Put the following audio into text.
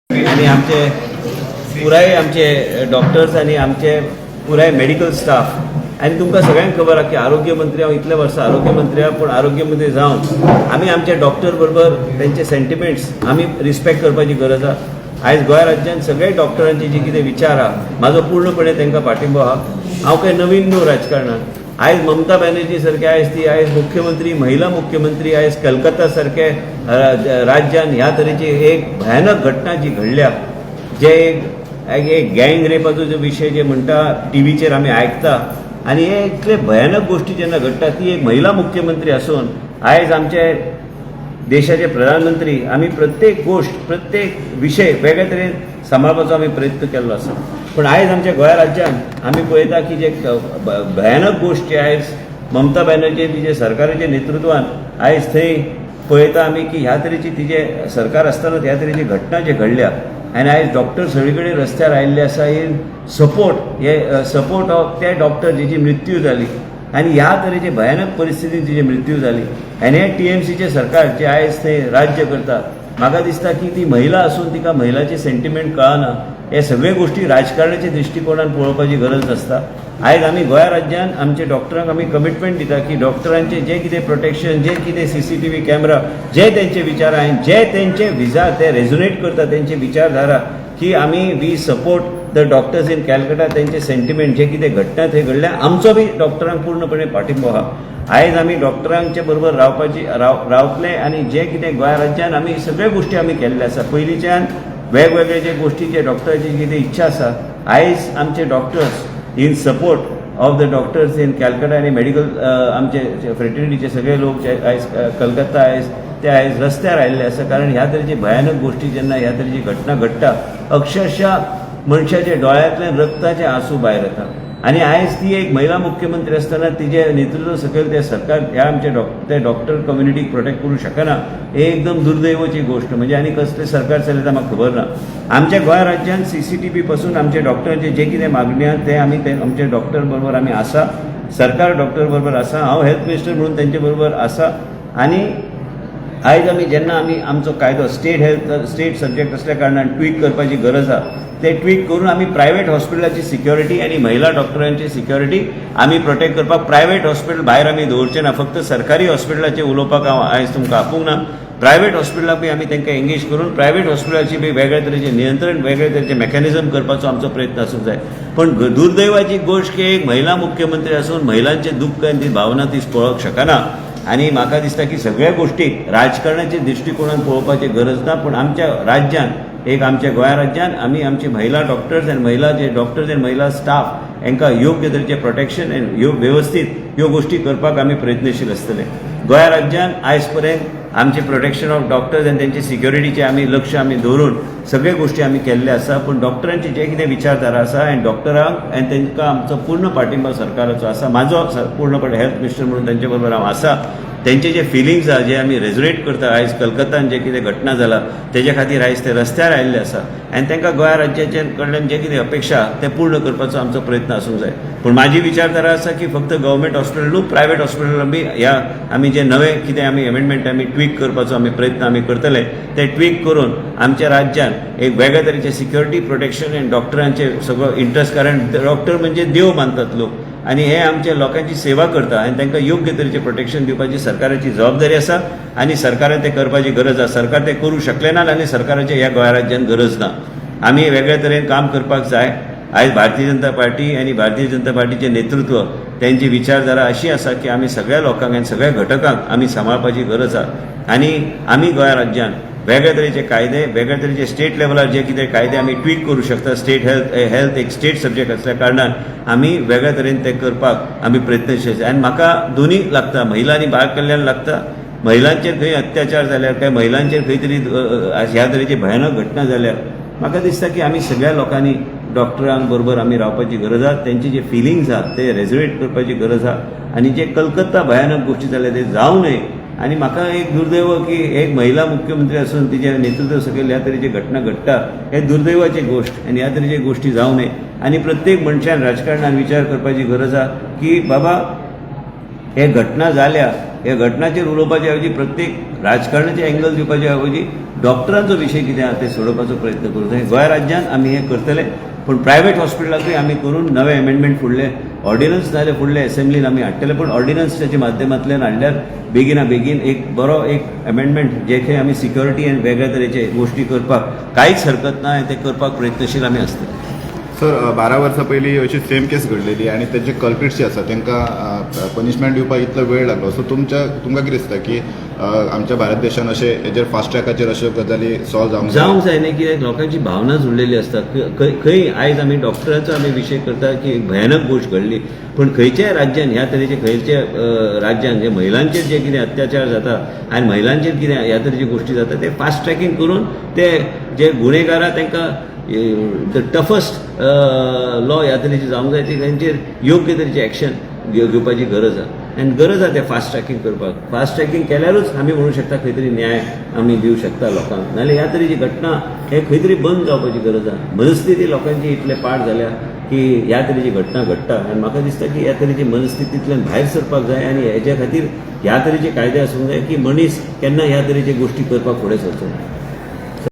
आनी आमचे पुराय आमचे डॉक्टर्स आनी आमचे पुराय मेडिकल स्टाफ आनी तुमकां सगळ्यांक खबर आहा की आरोग्य मंत्री हांव इतले वर्सां आरोग्य मंत्री आहा, पूण आरोग्य मंत्री जावन आमी आमच्या डॉक्टर बरोबर तेंचे सेंटिमेंट्स आमी रिस्पेक्ट करपाची गरज आहा. आयज गोंय राज्यान सगळे डॉक्टरांचे जे कितें विचार आहा, म्हाजो पूर्णपणे तांकां पाठिंबो आहा. हांव कांय नवीन न्हू राजकारणात. आयज ममता बॅनर्जी सारखे आयज ती आयज मुख्यमंत्री, महिला मुख्यमंत्री, आयज कलकत्ता सारखे राज्यान ह्या तरेची एक भयानक घटना जी घडल्या, जे एक एक गँग रेपाचो जो विशय जे म्हणटा टीव्हीचेर आमी आयकता आनी हे इतले भयानक गोश्टी जेन्ना घडटा, ती एक महिला मुख्यमंत्री आसून आयज आमचे देशाचे प्रधानमंत्री, आमी प्रत्येक गोश्ट, प्रत्येक विशय वेगळे तरेन सांबाळपाचो आमी प्रयत्न केल्लो आसा. पूण आयज आमच्या गोंय राज्यान आमी पळयता की जे भयानक गोश्टी आयज ममता बॅनर्जी तिजे सरकाराच्या नेतृत्वान आयज थंय पळयता आमी की ह्या तरेची तिजे सरकार आसतना ह्या तरेची घटना जे घडल्या आनी आयज डॉक्टर सगळे कडेन रस्त्यार आयिल्ले आसा इन सपोर्ट, हे सपोर्ट ऑफ ते डॉक्टर जेची मृत्यू जाली आनी ह्या तरेचे भयानक परिस्थितीन तिची मृत्यू जाली. आनी हे टीएमसीचे सरकार जे आयज थंय राज्य करता, म्हाका दिसता की ती महिला आसून तिका महिलाचे सेंटिमेंट कळना. हे सगळे गोश्टी राजकारणाच्या दृश्टिकोनान पळोवपाची गरज नासता. आयज आमी गोंया राज्यान आमचे डॉक्टरांक आमी कमिटमेंट दिता की डॉक्टरांचे जे कितें प्रोटेक्शन, जे कितें सीसीटीव्ही कॅमेरा, जे तेंचे विचार आनी जे तेंचे विचार ते रेझोनेट करता तेंचे विचारधारा की आमी we support the doctors in Calcutta. तेंचे सेंटिमेंट, जे कितें घटना थंय घडल्या, आमचो बी डॉक्टरांक पूर्णपणे पाठिंबो आहा. आयज आमी डॉक्टरांचे बरोबर रावपाची रावतले आनी जे कितें गोंया राज्यान आमी सगळ्यो गोश्टी आमी केल्ले आसा पयलींच्यान, वेगवेगळे जे गोश्टीचे डॉक्टराची कितें इच्छा आसा, आयज आमचे doctors in support of the doctors in Calcutta आनी मेडिकल आमचे फ्रेटर्निटीचे सगळे लोक जे आयज कलकत्ता आयज ते आयज रस्त्यार आयिल्ले आसा, कारण ह्या तरेची भयानक गोश्टी जेन्ना ह्या तरेची घटना घडटा, अक्षरशः मनशाच्या दोळ्यांतल्यान रक्ताचे आंसू भायर येता. आनी आयज ती एक महिला मुख्यमंत्री आसतना तिजे नेतृत्व सकयल ते सरकार ह्या आमचे ते डॉक्टर कम्युनिटीक प्रोटेक्ट करूं शकना, हे एकदम दुर्दैवाची गोश्ट. म्हणजे आनी कसलें सरकार चलयता म्हाका खबर ना. आमच्या गोंय राज्यान सीसीटीव्ही पासून आमचे डॉक्टरांचे जे कितें मागणी आहा, ते आमी ते आमचे डॉक्टर बरोबर आमी आसा, सरकार डॉक्टर बरोबर आसा, हांव हेल्थ मिनिस्टर म्हणून तेंचे बरोबर आसा. आनी आयज आमी जेन्ना आमी आमचो कायदो स्टेट हेल्थ स्टेट सब्जेक्ट असल्या कारणान ट्वीक करपाची गरज आहा, ते ट्वीक करून आमी प्रायवेट हॉस्पिटलाची सिक्युरिटी आनी महिला डॉक्टरांची सिक्युरिटी आमी प्रोटेक्ट करपाक प्रायवेट हॉस्पिटल भायर आमी दवरचे ना. फक्त सरकारी हॉस्पिटलाचें उलोवपाक हांव आयज तुमकां आपोवंक ना. प्रायवेट हॉस्पिटलाक बी आमी तांकां एंगेज करून प्रायवेट हॉस्पिटलाची बी वेगळे तरेचें नियंत्रण, वेगळे तरेचें मेकॅनिझम करपाचो आमचो प्रयत्न आसूंक जाय. पण दुर्दैवाची गोश्ट की एक महिला मुख्यमंत्री आसून महिलांचें दुख्ख आनी ती भावना ती पळोवंक शकना. आनी म्हाका दिसता की सगळ्या गोश्टीक राजकारणाच्या दृश्टिकोनान पळोवपाची गरज ना, पूण आमच्या राज्यान एक आमच्या गोंया राज्यान आमी आमचे महिला डॉक्टर्स आनी महिला जे डॉक्टर्स आनी महिला स्टाफ हांकां योग्य तरेचें प्रोटेक्शन आनी ह्यो वेवस्थीत ह्यो गोश्टी करपाक आमी प्रयत्नशील आसतले. गोंया राज्यान आयज पर्यंत आमचे प्रोटेक्शन ऑफ डॉक्टर्स आनी तेंचे सिक्युरिटीचे आमी लक्ष आमी दवरून सगळे गोश्टी आमी केल्ले आसा. पूण डॉक्टरांची जे कितें विचारधारा आसा आनी डॉक्टरांक आनी तांकां आमचो पूर्ण पाठिंबा सरकाराचो आसा. म्हाजो पूर्णपणे हेल्थ मिनिस्टर म्हणून तेंचे बरोबर हांव आसा. तेंचे जे फिलिंग्स आहा, जे आमी रेजोनेट करता, आयज कलकत्तान जे कितें घटना जाला तेजे खातीर आयज ते रस्त्यार आयिल्ले आसा आनी तांकां गोंया राज्याचे कडल्यान जे कितें अपेक्षा आहा तें पूर्ण करपाचो आमचो प्रयत्न आसूंक जाय. पूण म्हाजी विचारधारा आसा की फक्त गव्हर्मेंट हॉस्पिटल न्हू, प्रायवेट हॉस्पिटल बी ह्या आमी जे नवे कितें आमी एमेंडमेंट आमी ट्वीक करपाचो आमी प्रयत्न आमी करतले. ते ट्वीक करून आमच्या राज्यान एक वेगळ्या तरेचे सिक्युरिटी प्रोटेक्शन आनी डॉक्टरांचे सगळो इंट्रस्ट, कारण डॉक्टर म्हणजे देव मानतात लोक आनी हे आमच्या लोकांची सेवा करता आनी तांकां योग्य तरेचें प्रोटेक्शन दिवपाची सरकाराची जबाबदारी आसा आनी सरकारान तें करपाची गरज आसा. सरकार तें करूं शकलें ना आनी सरकाराचे ह्या गोंया राज्यान गरज ना. आमी वेगळ्या तरेन काम करपाक जाय. आयज भारतीय जनता पार्टी आनी भारतीय जनता पार्टीचें नेतृत्व, तेंची विचारधारा अशी आसा की आमी सगळ्या लोकांक आनी सगळ्या घटकांक आमी सांबाळपाची गरज आसा. आनी आमी गोंया राज्यान वेगळे तरेचे कायदे, वेगळे तरेचे स्टेट लेवलार जे कितें कायदे आमी ट्वीक करूं शकता, स्टेट हेल्थ हेल्थ एक स्टेट सब्जेक्ट असल्या कारणान आमी वेगळ्या तरेन ते करपाक आमी प्रयत्नशील आसा. आनी म्हाका दोनूय लागता, महिला आनी बाल कल्याण लागता. महिलांचेर खंय अत्याचार जाल्यार काय महिलांचेर खंय तरी ह्या तरेची भयानक घटना जाल्यार म्हाका दिसता की आमी सगळ्या लोकांनी डॉक्टरांक बरोबर आमी रावपाची गरज आहा, तेंचे जे फिलिंग्स आहात ते रेजोनेट करपाची गरज आहा आनी जे कलकत्ता भयानक गोश्टी जाल्या ते जावं नये. आनी म्हाका एक दुर्दैव की एक महिला मुख्यमंत्री आसून तिच्या नेतृत्व सकयल ह्या तरेची घटना घडटा, हे दुर्दैवाची गोश्ट आनी ह्या तरेची गोश्टी जावं नये. आनी प्रत्येक मनशान राजकारणान विचार करपाची गरज आहा की बाबा हे घटना जाल्या, हे घटनाचेर उलोवपाचे ऐवजी, प्रत्येक राजकारणाचे एंगल दिवपाचे ऐवजी डॉक्टरांचो विशय कितें आहा ते सोडोवपाचो प्रयत्न करूंक जाय. गोंय राज्यांत आमी हें करतले, पूण प्रायवेट हॉस्पिटलाकूय आमी करून नवे एमेंडमेंट फुडले ऑर्डिनन्स जाल्यार फुडले असेंब्लीन आमी हाडटले. पूण ऑर्डिनन्साच्या माध्यमांतल्यान हाडल्यार बेगिना बेगीन एक बरो एक एमेंडमेंट जे खंय आमी सिक्युरिटी आनी वेगळ्या तरेचे गोश्टी करपाक कांयच हरकत ना आनी ते करपाक प्रयत्नशील आमी आसतले. सर, 12 वर्सां पयलीं अशी सेम केस घडलेली आनी तेजे कल्प्रिट्स जे आसा तांकां पनिशमेंट दिवपाक इतलो वेळ लागलो. सो तुमकां कितें दिसता की आमच्या भारत देशान अशें हेजेर फास्ट ट्रॅकाचेर अश्यो गजाली सॉल्व जावंक जाय? जावंक जाय न्ही. कित्याक लोकांची भावना जुळलेली आसता. खंय खंय आयज आमी डॉक्टरांचो आमी विशय करता की एक भयानक गोश्ट घडली, पूण खंयच्याय राज्यान ह्या तरेचे खंयच्या राज्यान जे महिलांचेर जे कितें अत्याचार जाता आनी महिलांचेर कितें ह्या तरेच्यो गोश्टी जाता, ते फास्ट ट्रॅकिंग करून ते जे गुन्हेगार आहा तांकां the toughest law ह्या तरेची जावंक जाय. ती तांचेर योग्य तरेची एक्शन घेवपाची गरज आहा आनी गरज आहा तें फास्ट ट्रॅकिंग करपाक. फास्ट ट्रॅकिंग केल्यारूच आमी म्हणूं शकता खंय तरी न्याय आमी दिवं शकता लोकांक. नाजाल्यार ह्या तरेची घटना हे खंय तरी बंद जावपाची गरज आहा. मनस्थिती लोकांची इतले पाड जाल्या की ह्या तरेची घटना घडटा आनी म्हाका दिसता की ह्या तरेची मनस्थितींतल्यान भायर सरपाक जाय आनी हेच्या खातीर ह्या तरेचे कायदे आसूंक जाय की मनीस केन्ना ह्या तरेचे गोश्टी करपाक फुडें सरचो ना.